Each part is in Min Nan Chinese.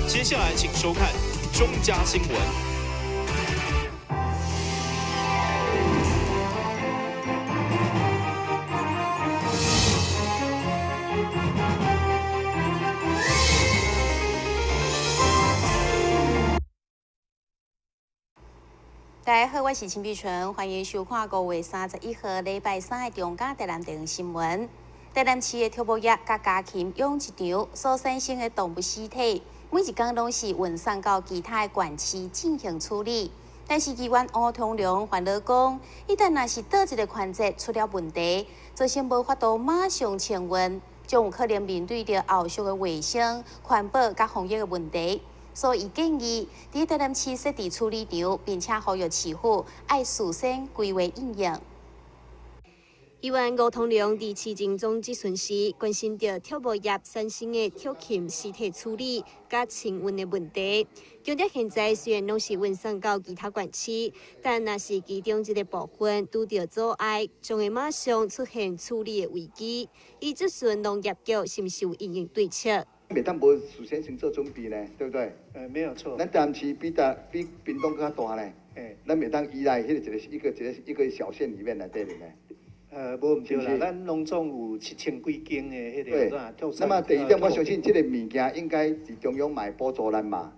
接下來請收看中嘉新聞。大家好，我是陳碧純，歡迎收看5月31號禮拜三的中嘉台南電視新聞。台南市的畜牧業佮家禽養殖場所產生的動物屍體，每一工攏是運送到其他的縣市進行處理。但是議員吳通龍煩惱講，一旦若是佗一个環節出了問題，造成無法度馬上清運，將有可能面對著後續的衛生、環保佮防疫的問題。所以建議，佇台南市設置處理場，並且呼籲市府愛事先規劃應用。議員吳通龍佇市政總質詢時，關心著畜牧業產生的畜禽屍體處理佮清運的問題。強調現在雖然攏是運送到其他縣市，但若是其中一個部分拄著阻礙，將會馬上出現處理的危機。伊質詢農業局是毋是有應用對策？袂當無事先先做準備呢，對不對？沒有錯。咱台南市比屏東閣較大呢，咱袂當依賴彼個一個一個一個小縣裡面內底呢。無毋對啦，咱農總有7000幾間的彼個。對。那麼第二點，我相信這個物件應該是中央嘛會補助咱嘛，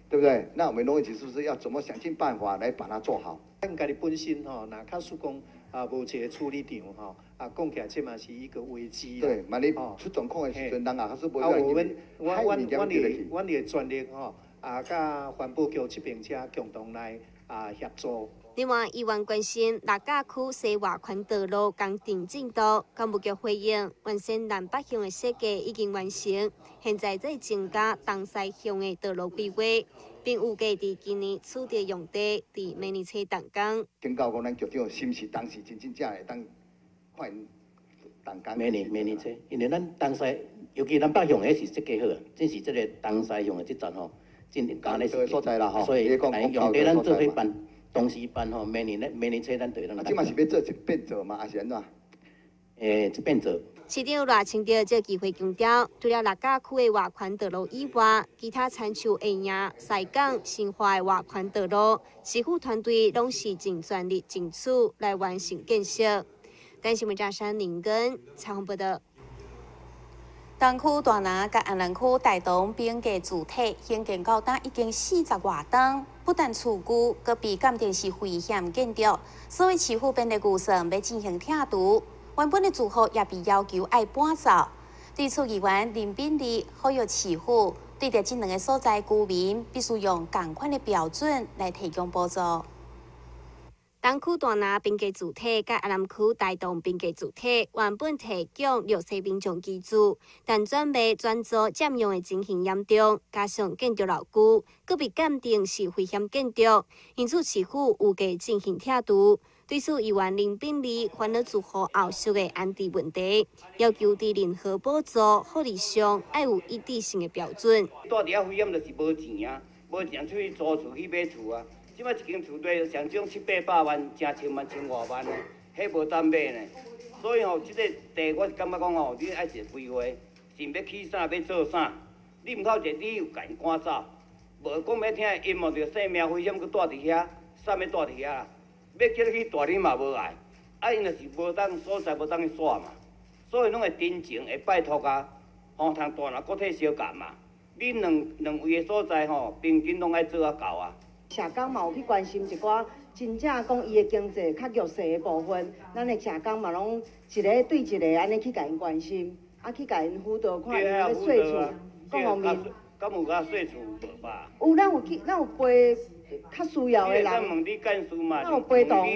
對不對？那我們農業局是不是要怎麼想盡辦法來把它做好？咱家己本身吼，若假使講啊，無一個處理場吼，啊，講起來這嘛是一個危機。對，萬一出狀況的時陣，人也假使無啊，阮的全力吼，啊，佮環保局這邊遮共同來啊協助。另外，議員關心六甲區西外環道路工程進度，工務局回應，原先南北向的設計已經完成，現在在增加東西向的道路規劃，並預計佇今年取得用地，佇明年初動工。請教講，咱局長是毋是當時真真正會當看𪜶動工？明年初，因為咱東西，尤其南北向的是設計好，只是這個東西向的這層吼，進行咧所在啦吼，所以用地咱做伙辦。同時辦吼，明年初咱就會當。啊，這嘛是欲做一變做嘛，還是按怎？一變做。市長賴清德這機會強調，除了六甲區的外環道路以外，其他親像下營、西港、新化的外環道路，市府團隊攏是盡全力爭取來完成建設。台新聞記者林根採訪報導。東區大拿佮安南區大同並建住宅興建到今已經40外棟，不但厝舊，閣被鑑定是危險建築，所以市府編列預算欲進行拆除。原本的住戶也被要求愛搬走。對此，議員林炳立呼籲市府對著這兩个所在居民，必須用仝款的標準來提供補助。東區大拿並建住宅佮阿南區大同並建住宅，原本提供弱勢民眾居住，但轉賣轉租佔用的情形嚴重，加上建築老舊，閣被鑑定是危險建築，因此市府預計進行拆除。對此，議員林炳立煩惱住戶後續的安置問題，要求佇任何補助福利上愛有一致性的標準。住佇遐危險就是無錢啊，無錢出去租厝去買厝啊。這擺一間厝內上少七八百萬，成千萬、千外萬的，彼無當買呢。所以吼，這個地我是感覺講吼，你愛一個規劃，是欲起啥，欲做啥，你毋靠一個理由共𪜶趕走，無講欲聽，𪜶冒著性命危險閣蹛佇遐，啥物蹛佇遐啦？欲叫你去蹛你嘛無愛，啊，𪜶就是無當所在無當去煞嘛，所以攏會真情會拜託啊，吼，通大拿國體相共嘛，你兩位的所在吼，平均攏愛做啊夠啊。社工嘛有去關心一寡真正講伊的經濟較弱勢的部分，咱的社工嘛攏一个對一个按呢去共𪜶關心，啊去共𪜶輔導，看𪜶咧稅厝各方面。敢有佮稅厝無吧？有，咱有去，咱有陪較需要的人。咱有陪同，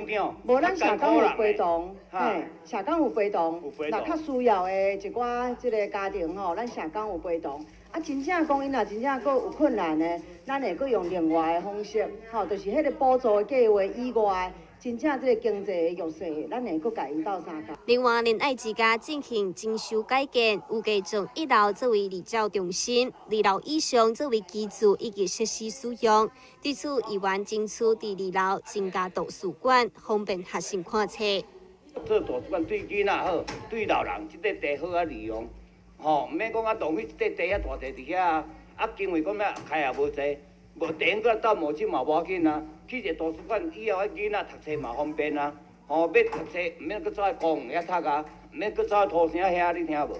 無咱社工有陪同，嘿，社工有陪同。若較需要的一寡這个家庭吼，咱社工有陪同。啊，真正講𪜶若真正閣有困難的，咱會閣用另外的方式，吼，就是彼個補助的計畫以外，真正這個經濟的弱勢，咱會閣共𪜶鬥相共。另外，仁愛之家進行整修改建，預計將一樓作為兒照中心，二樓以上作為居住以及設施使用。對此，議員爭取佇二樓增加圖書館，方便學生看冊。做圖書館對囡仔好，對老人這塊地好啊利用。吼，毋免講啊，浪費這塊地遐大塊佇遐啊，啊，经费讲欲开也无济，无电影馆斗毛手嘛无要紧啊。去一个图书馆以后，囡仔读册嘛方便啊。吼，欲读册毋免阁走去公园遐读啊，毋免阁走去土城遐，你听无？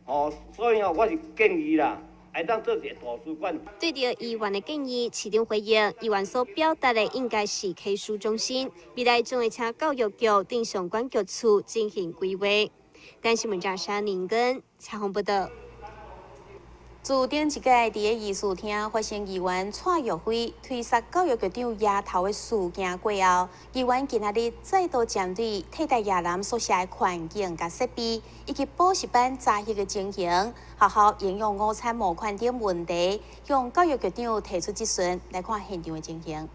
吼，所以吼，我是建议啦，会当做一个图书馆。对著议员的建议，市长回应，议员所表达的应该是 K 书中心，未来将会请教育局等相关局处进行规划。但新闻记者林根采访报道。自顶一届伫个议事厅发生议员蔡玉辉推捒教育局长额头的事件过后，议员今仔日再度针对替代亚男宿舍的环境佮设备，以及补习班查核的情形、学校营养午餐募款等问题，向教育局长提出质询，来看现场的情形。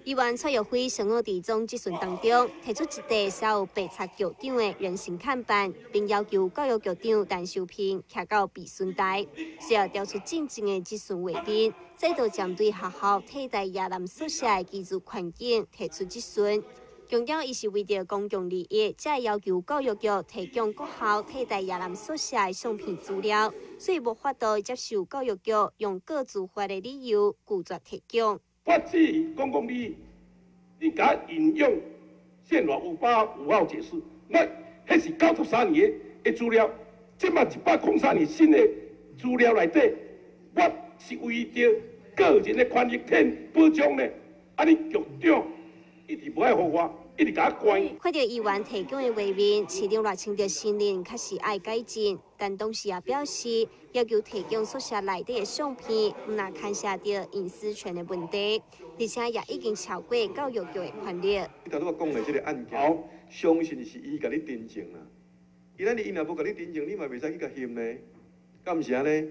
议员蔡玉辉上午伫总质询当中，提出一块写有白贼局长的人形看板，并要求教育局长陈秀萍徛到备询台，随后调出进前的质询画面，再度针对学校替代亚男宿舍的居住环境提出质询，强调伊是为著公共利益，才要求教育局提供各校替代亚男宿舍的相片资料，所以无法度接受教育局用个资法的理由拒绝提供。法治公共利益，你共引用宪法585号解释，我彼是93年的资料，这马103年新的资料内底，我是为著个人的权益天保障呢。啊，你局长一直无爱予我，一直共我关。看著议员提供的画面，市长赖清德承认确实爱改进，但同时也表示要求提供宿舍内底的相片，毋若牵涉著隐私权的问题，而且也已经超过教育局的权力。你头拄仔讲的这个案件，相信是伊共你陈情啦。伊咱伊若无共你陈情，你嘛袂使去共翕呢，敢毋是按呢？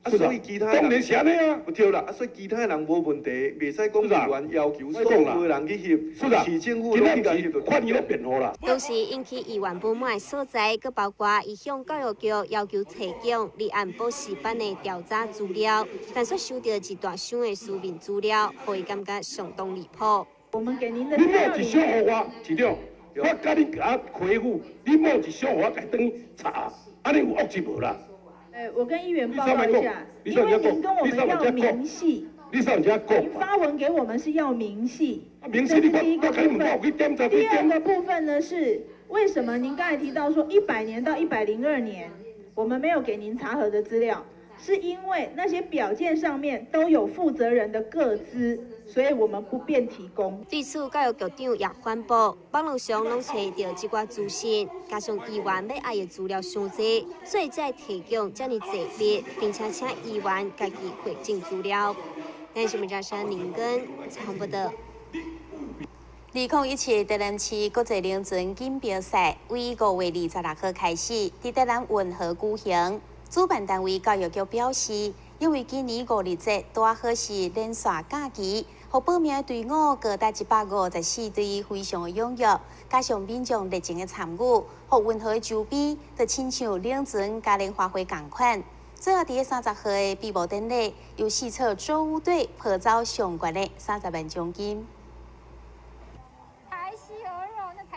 啊，所以其他当然是按呢啊，毋对啦。啊，所以其他人无问题，袂使讲议员要求所有人去翕，是啦，市政府拢去共翕，就法院咧辩护啦。同时引起议员不满的所在，阁包括伊向教育局要求提供立案补习班的调查资料，但却收到一大箱的书面资料，予伊感觉相当离谱。我们给您的你莫一箱予我，市长，我共你共我回复，你莫一箱予我共转去查，按呢有恶质无啦？我跟议员报告一下，因为您跟我们要明细，您发文给我们是要明细，明细这是第一个部分。第二个部分呢是为什么您刚才提到说100年到102年，我们没有给您查核的资料，是因为那些表件上面都有负责人的个资，所以我们不便提供。对此，教育局长也反驳，网路上拢揣著这寡资讯，加上议员欲爱的资料伤济，所以才提供遮尔济笔，并且请议员家己汇整资料。咱新闻记者林根采访报道。2017台南市国际龙船锦标赛为5月26号开始，伫台南运河举行。主办单位教育局表示，因为今年五日节拄好是连续假期，予报名的队伍高达154队，非常的踊跃。加上民众热情的参与，予运河的周边就亲像龙船嘉年华会仝款。最后，伫30号的闭幕典礼，由四草周舞队抱走上悬的30万奖金。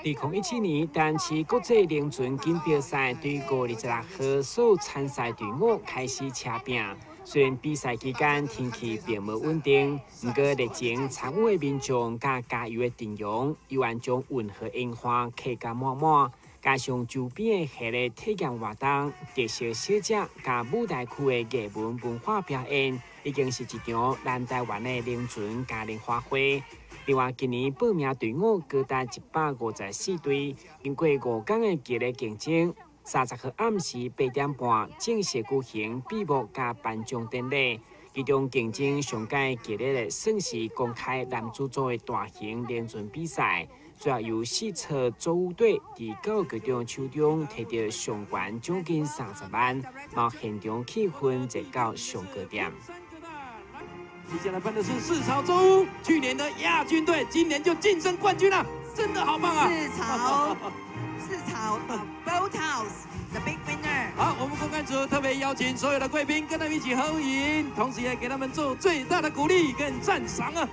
2017年台南市国际龙船锦标赛对5月26号所有参赛队伍开始车拼。虽然比赛期间天气并无稳定，不过热情参与的民众佮加油的阵容，依然将运河烟花开甲满满。加上周边的系列体验活动、特色小食佮舞台区的艺文文化表演，已经是一场南台湾的龙船嘉年华会。另外，今年报名队伍高达154队，经过5天的激烈竞争，30号暗时8点半正式举行闭幕佮颁奖典礼。其中竞争上盖激烈的，算是公开男子组的大型龙船比赛，最后由四草组舞队伫教育局长手中摕到上悬奖金30万，嘛现场气氛热到上高点。接下来办的是四草周，去年的亚军队，今年就晋升冠军了，真的好棒啊！四草 Boathouse the big winner。好，我们公开组特别邀请所有的贵宾跟他们一起合影，同时也给他们做最大的鼓励跟赞赏啊！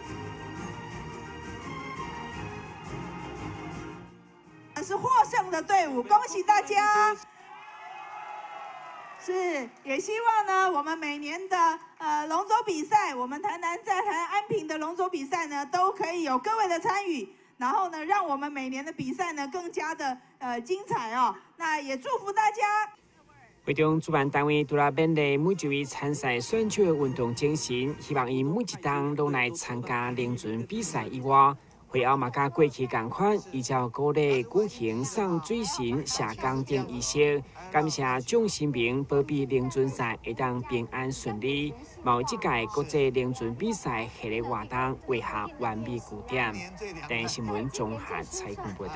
是获胜的队伍，恭喜大家！是，也希望呢，我們每年的龍舟比賽，我們台南在台南安平的龍舟比賽呢，都可以有各位的參與，然後呢，讓我們每年的比賽呢更加的精彩哦。那也祝福大家。會中主辦單位除了勉勵每一位參賽選手的運動精神，希望𪜶每一冬攏來參加龍船比賽以外，會後嘛佮過去仝款，依照古禮舉行送水神下崗等儀式，感謝眾神明保庇龍船賽會當平安順利，嘛為這屆國際龍船比賽系列活動畫下完美句點。台新聞綜合採訪報道。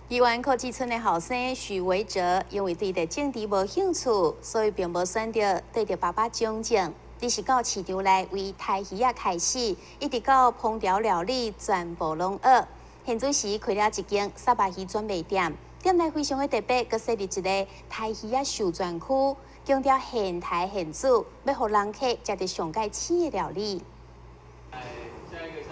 宜園科技村的後生許維哲，因為對政治無興趣，所以並無選擇對著爸爸從政，而是到市場內為刣魚仔開始，一直到烹調料理全部攏學。現陣時開了一間沙巴魚專賣店，店內非常的特別，閣設立一個刣魚仔授權區，強調現刣現煮，欲予人客食著上蓋鮮的料理。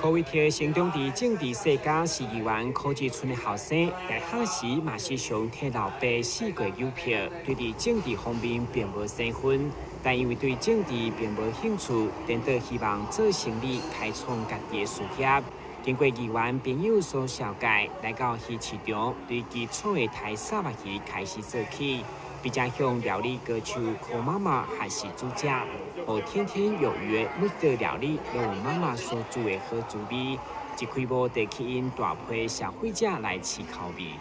柯維特成長佇政治世家，是議員科技村的後生，大學時嘛時常替老爸試過郵票，對佇政治方面並無生分，但因為對政治並無興趣，顛倒希望做生意，開創家己的事業。經過議員朋友所紹介，來到魚市場，對基礎的刣沙目魚開始做起。比較向料理高手柯媽媽還是主食，予天天有餘的每道料理攏有媽媽所煮的好滋味，一開幕就吸引大批消費者來試口味。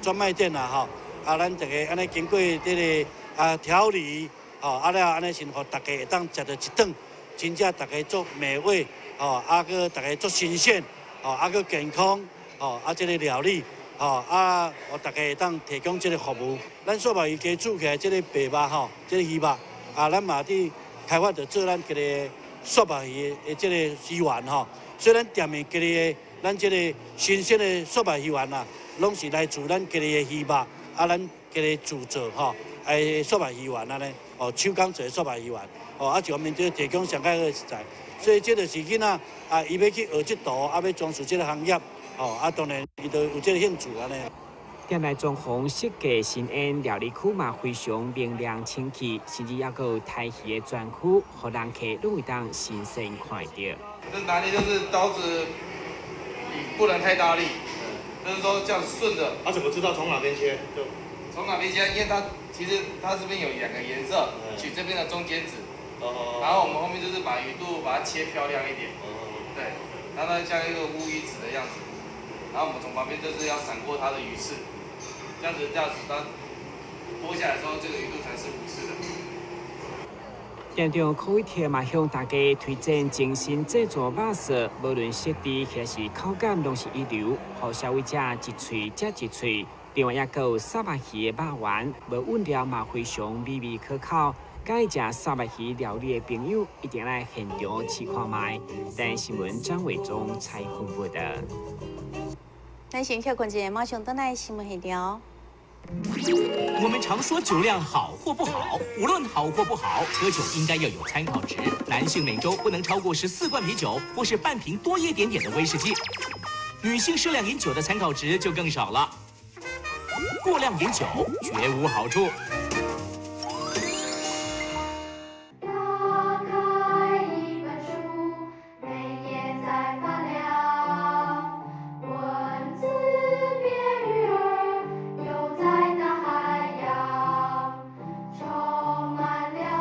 專賣店啊，吼，啊，咱這個按呢經過這個啊調理，吼，啊了按呢先予大家會當食著一頓，真正大家足美味，吼，啊閣大家足新鮮，吼，啊閣健康，吼，啊這個料理。吼啊！予大家會當提供這个服務。咱雪目魚雞煮起來這个白肉吼，這个魚肉啊，咱嘛佇開發著做咱家己雪目魚的這个魚丸吼。所以咱店面家己的，咱這个新鮮的雪目魚丸啊，攏是來自咱家己的魚肉啊，咱家己自做吼，哎，雪目魚丸按呢，哦，手工做的雪目魚丸，哦，啊，一方面就提供上較好的食材。所以這就是囡仔啊，伊欲去學這道，啊，欲從事這个行業。哦，啊，當然，伊就有這个興趣按呢。店內裝潢設計新穎，料理區嘛非常明亮清氣，甚至猶閣有刣魚的專區，予人客攏會當新鮮看著。這拿捏就是刀子，你不能太大力，就是說這樣順著。他怎麼知道從哪邊切？就從哪邊切？因為它其實它這邊有兩個顏色，取這邊的中間值。哦。然後我們後面就是把魚肚把它切漂亮一點。哦。對，讓它像一個烏魚子的樣子。然後我們從旁邊就是要閃過它的魚刺，這樣子這樣子，它剝下來之後，這個魚肚才是無刺的。店長柯維特嘛向大家推薦精心製作肉絲，無論質地還是口感，攏是一流，予消費者一喙食一喙。另外，猶閣有沙目魚的肉丸，無蘊料嘛非常美味可口。佮意食沙目魚料理的朋友，一定來現場試看覓。台新聞張偉忠採訪報道。咱先歇睏一下，馬上轉來新聞現場。我們常說酒量好或不好，無論好或不好，喝酒應該要有參考值。男性每週不能超過14罐啤酒，或是半瓶多一點點的威士忌。女性適量飲酒的參考值就更少了。過量飲酒絕無好處。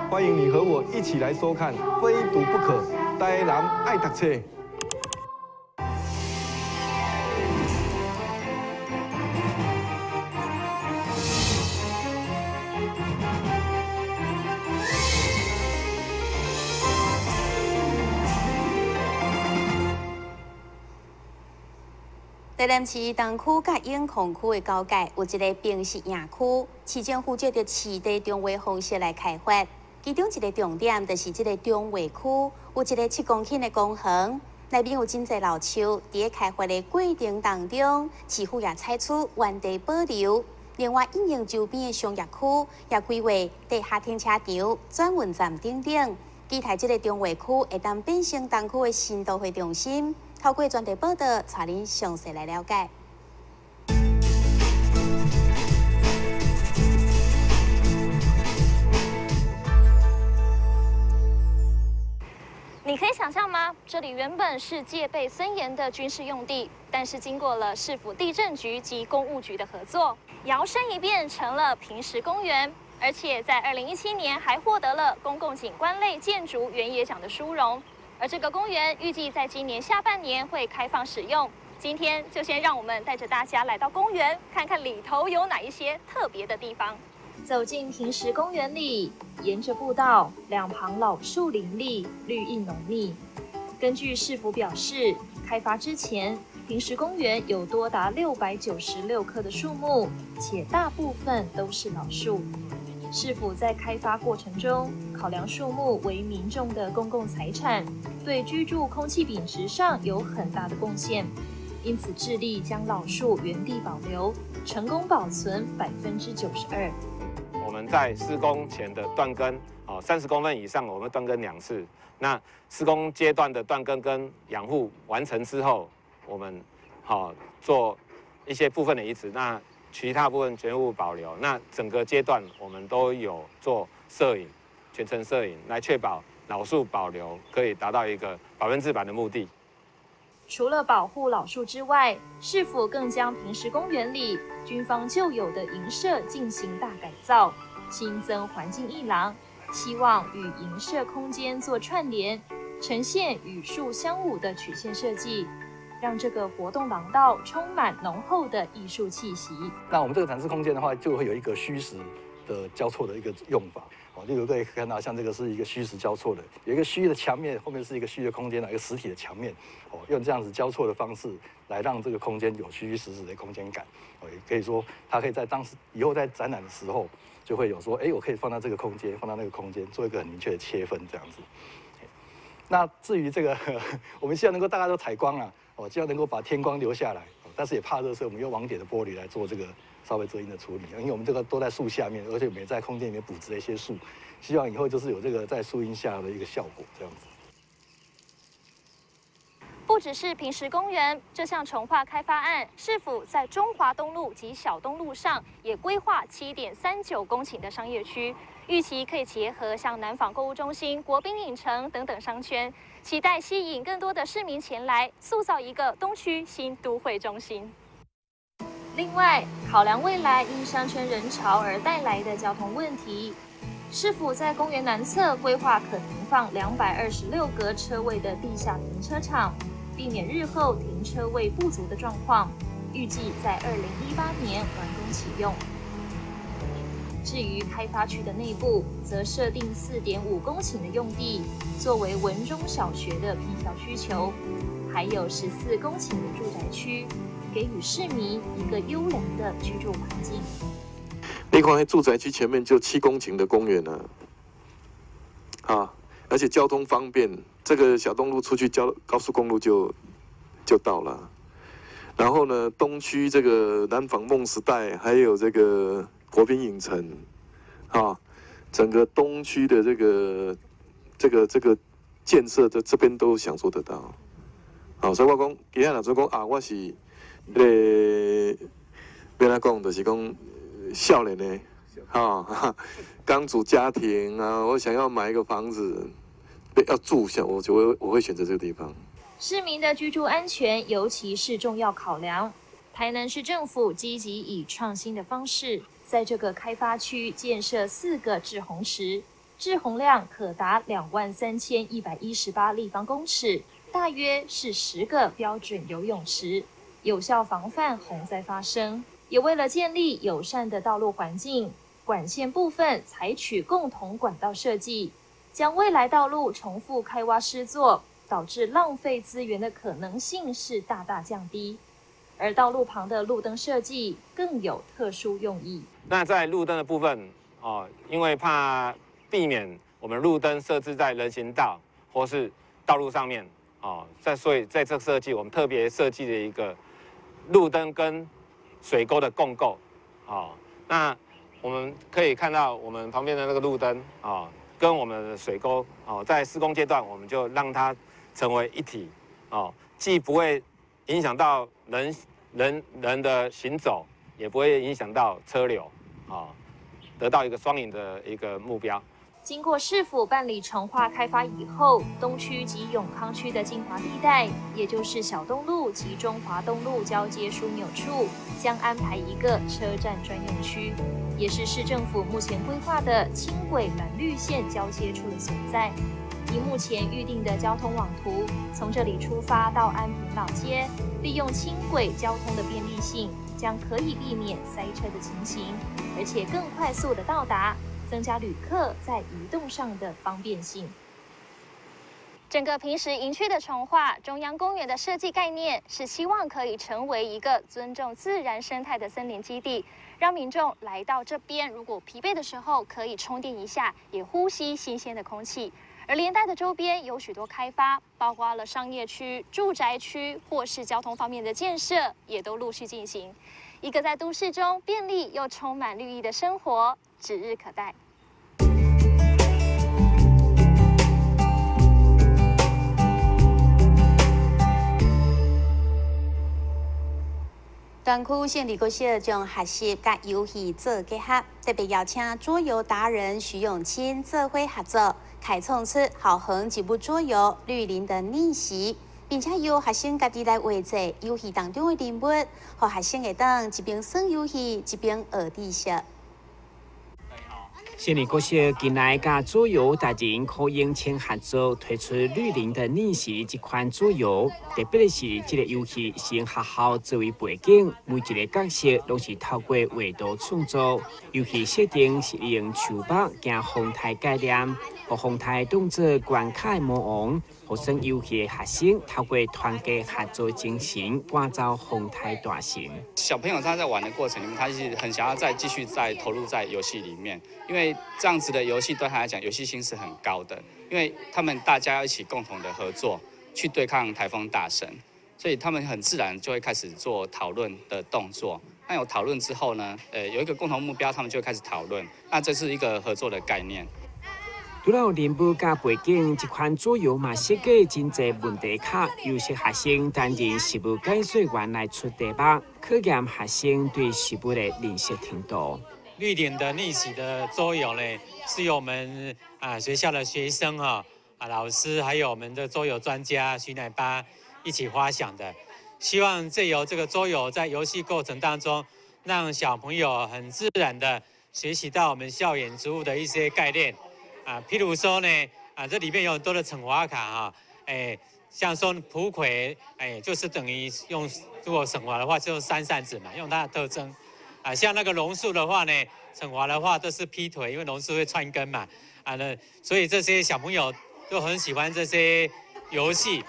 歡迎你和我一起來收看《非讀不可》，台南愛讀冊。台南市東區佮永康區的交界有一個爿石營區，市政府借著市地重劃方式來開發。其中一個重點就是這个重劃區有一个7公頃的公園，內面有真濟老樹。佇咧開發的過程當中，市府也採取原地保留。另外，應用周邊的商業區也規劃地下停車場、轉運站等等。期待這个重劃區會當變成東區的新都會中心。透過專題報道，帶恁詳細來了解。这里原本是戒备森严的军事用地，但是经过了市府地政局及工务局的合作，摇身一变成了坪石公园，而且在2017年还获得了公共景观类建筑原野奖的殊荣。而这个公园预计在今年下半年会开放使用。今天就先让我们带着大家来到公园，看看里头有哪一些特别的地方。走进坪石公园里，沿着步道两旁老树林立，绿意浓密。根据市府表示，开发之前，坪石公园有多达696棵的树木，且大部分都是老树。市府在开发过程中，考量树木为民众的公共财产，对居住空气品质上有很大的贡献，因此致力将老树原地保留，成功保存92%。我们在施工前的断根，哦，30公分以上，我们断根2次。那施工阶段的断根跟养护完成之后，我们好做一些部分的移植，那其他部分全部保留。那整个阶段我们都有做摄影，全程摄影来确保老树保留可以达到一个100%的目的。除了保护老树之外，市府更将坪石公园里军方旧有的营舍进行大改造，新增环境艺廊，希望与营舍空间做串联，呈现与树相舞的曲线设计，让这个活动廊道充满浓厚的艺术气息。那我们这个展示空间的话，就会有一个虚实的交错的一个用法。哦，例如各位可以看到，像这个是一个虚实交错的，有一个虚的墙面，后面是一个虚的空间，一个实体的墙面。哦，用这样子交错的方式来让这个空间有虚虚实实的空间感。哦，也可以说，它可以在当时以后在展览的时候，就会有说，哎，我可以放到这个空间，放到那个空间，做一个很明确的切分这样子。那至于这个，我们希望能够大家都采光啊，哦，希望能够把天光留下来，但是也怕热，所以我们用网点的玻璃来做这个稍微遮阴的处理。因为我们这个都在树下面，而且我们也在空间里面补植了一些树，希望以后就是有这个在树荫下的一个效果这样子。不只是坪石公园，这项重划开发案，市府在中华东路及小东路上也规划7.39公顷的商业区，预期可以结合像南纺购物中心、国宾影城等等商圈，期待吸引更多的市民前来，塑造一个东区新都会中心。另外，考量未来因商圈人潮而带来的交通问题，市府在公园南侧规划可停放226个车位的地下停车场，避免日后停车位不足的状况，预计在2018年完工启用。至于开发区的内部，则设定4.5公顷的用地，作为文中小学的聘校需求，还有14公顷的住宅区，给予市民一个优良的居住环境。你看，住宅区前面就7公顷的公园呢，啊，而且交通方便，这个小东路出去高速公路就到了。然后呢，东区这个南纺梦时代，还有这个国宾影城，啊，整个东区的这个建设，这边都享受得到。好，所以我讲，其他人就讲啊，我是那个，欲按怎讲，就是讲少年的，哈，刚组家庭啊，我想要买一个房子，要住下，我会选择这个地方。市民的居住安全尤其是重要考量。台南市政府积极以创新的方式，在这个开发区建设4个滞洪池，滞洪量可达23118立方公尺，大约是10个标准游泳池，有效防范洪灾发生。也为了建立友善的道路环境，管线部分采取共同管道设计，将未来道路重复开挖施作，导致浪费资源的可能性是大大降低。而道路旁的路灯设计更有特殊用意。那在路灯的部分哦，因为怕避免我们路灯设置在人行道或是道路上面哦，所以在这个设计，我们特别设计了一个路灯跟水沟的共构哦。那我们可以看到我们旁边的那个路灯哦，跟我们的水沟哦，在施工阶段我们就让它成为一体哦，既不会影响到人的行走，也不会影响到车流，啊，得到一个双赢的一个目标。经过市府办理重划开发以后，东区及永康区的精华地带，也就是小东路及中华东路交接枢纽处，将安排一个车站专用区，也是市政府目前规划的轻轨蓝绿线交接处的所在。以目前预定的交通网图，从这里出发到安平老街，利用轻轨交通的便利性，将可以避免塞车的情形，而且更快速的到达。增加旅客在移动上的方便性。整个坪石营区的重划，中央公园的设计概念是希望可以成为一个尊重自然生态的森林基地，让民众来到这边，如果疲惫的时候可以充电一下，也呼吸新鲜的空气。而连带的周边有许多开发，包括了商业区、住宅区或是交通方面的建设，也都陆续进行。一个在都市中便利又充满绿意的生活，指日可待。东区胜利国小将学习佮游戏做结合，特别邀请桌游达人徐永清做伙合作，开创出校园一部桌游《绿林的逆袭》，并且由学生家己来画这游戏当中的人物，予学生会当一边耍游戏一边学知识。胜利国小近来佮桌游达人柯永清合作推出《绿林的逆袭》这款桌游，特别的是这个游戏是用学校作为背景，每一个角色拢是透过画图创作。游戏设定是利用树木行风台概念，予风台当作关卡魔王，予耍游戏的学生透过团结合作精神，赶走风台大神。小朋友他在玩的过程里面，他是很想要再继续再投入在游戏里面，因为这样子的游戏对他来讲，游戏性是很高的，因为他们大家要一起共同的合作去对抗台风大神，所以他们很自然就会开始做讨论的动作。那有讨论之后呢，有一个共同目标，他们就会开始讨论。那这是一个合作的概念。除了人物佮背景，这款桌游嘛设计真济问题卡，由学生担任食物解说员来出题目，考验学生对食物的认识程度。绿林的逆袭的桌游呢，是由我们学校的学生老师，还有我们的桌游专家徐乃巴一起发想的。希望借由这个桌游，在游戏过程当中，让小朋友很自然的学习到我们校园植物的一些概念譬如说呢这里面有很多的惩罚卡像说蒲葵，就是等于用如果惩罚的话，就用三扇子嘛，用它的特征。像那个榕树的话呢，惩罚的话都是劈腿，因为榕树会串根嘛，那所以这些小朋友都很喜欢这些游戏。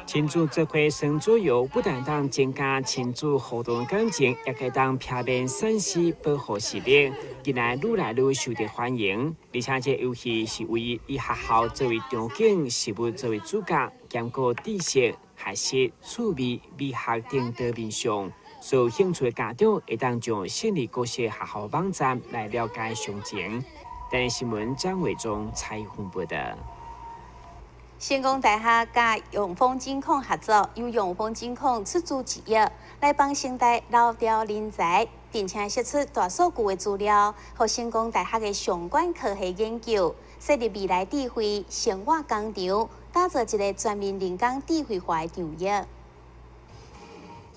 亲子做伙耍桌游，不但当增加亲子互动感情，也可以当避免损失保护视力，近来愈来愈受到欢迎。而且这游戏是唯一以学校作为场景、食物作为主角，兼顾知识、学习、趣味、美学等多面向。所有兴趣的家长会当上胜利国小学校网站来了解详情。台视新闻张伟忠采访报道。成功大学佮永丰金控合作，由永丰金控出资1亿来帮成大流调人才，并且释出大数据的资料，予成功大学的相关科学研究，设立未来智慧生活工厂，打造一个全面人工智慧化的场域。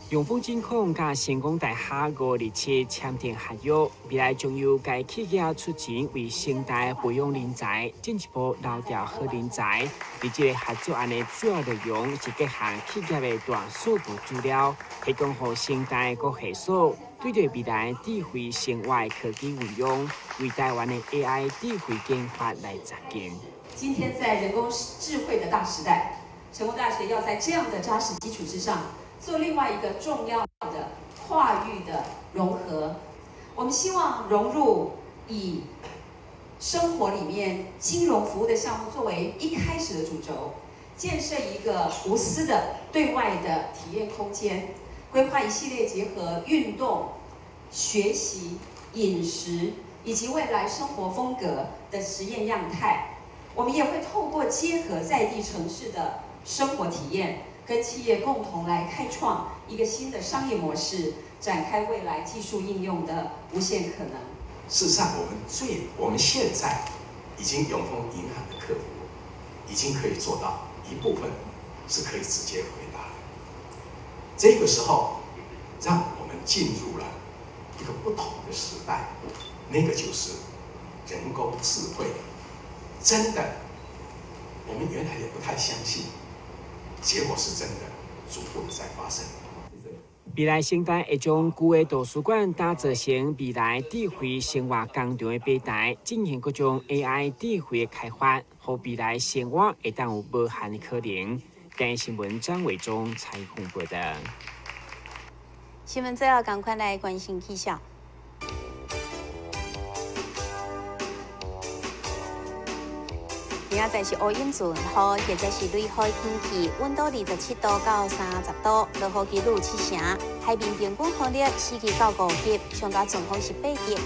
永丰金控佮成功大学527签订合约，未来将由该企业出钱为成大培养人才，进一步流调好人才。而这个合作案的主要内容是结合企业的大数据资料，提供予成大各系所对对未来智慧生活科技运用，为台湾的 AI 智慧研发来扎根。今天在人工智慧的大时代，成功大学要在这样的扎实基础之上，做另外一个重要的跨域的融合。我们希望融入以生活里面金融服务的项目作为一开始的主轴，建设一个无私的对外的体验空间，规划一系列结合运动、学习、饮食以及未来生活风格的实验样态。我们也会透过结合在地城市的生活体验，跟企业共同来开创一个新的商业模式，展开未来技术应用的无限可能。事实上，我们现在已经永丰银行的客服已经可以做到一部分是可以直接回答的。这个时候，让我们进入了一个不同的时代，那个就是人工智慧。真的，我們原來也不太相信，結果是真的，逐步的在發生。未來生態會將舊的圖書館打造成未來智慧生活工廠的平台，進行各種 AI 智慧的開發，予未來生活會當有無限的可能。台視新聞張偉忠採訪報道。新聞最後，趕快來關心氣象。明仔載是烏雲陣雨，或者是雷雨天氣，溫度27度到30度，落雨幾率7成。海面平均風力4級到5級，上高陣風是8級。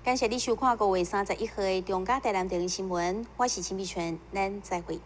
感謝你收看5月31號的中嘉台南電視新聞，我是陳美泉，咱再會。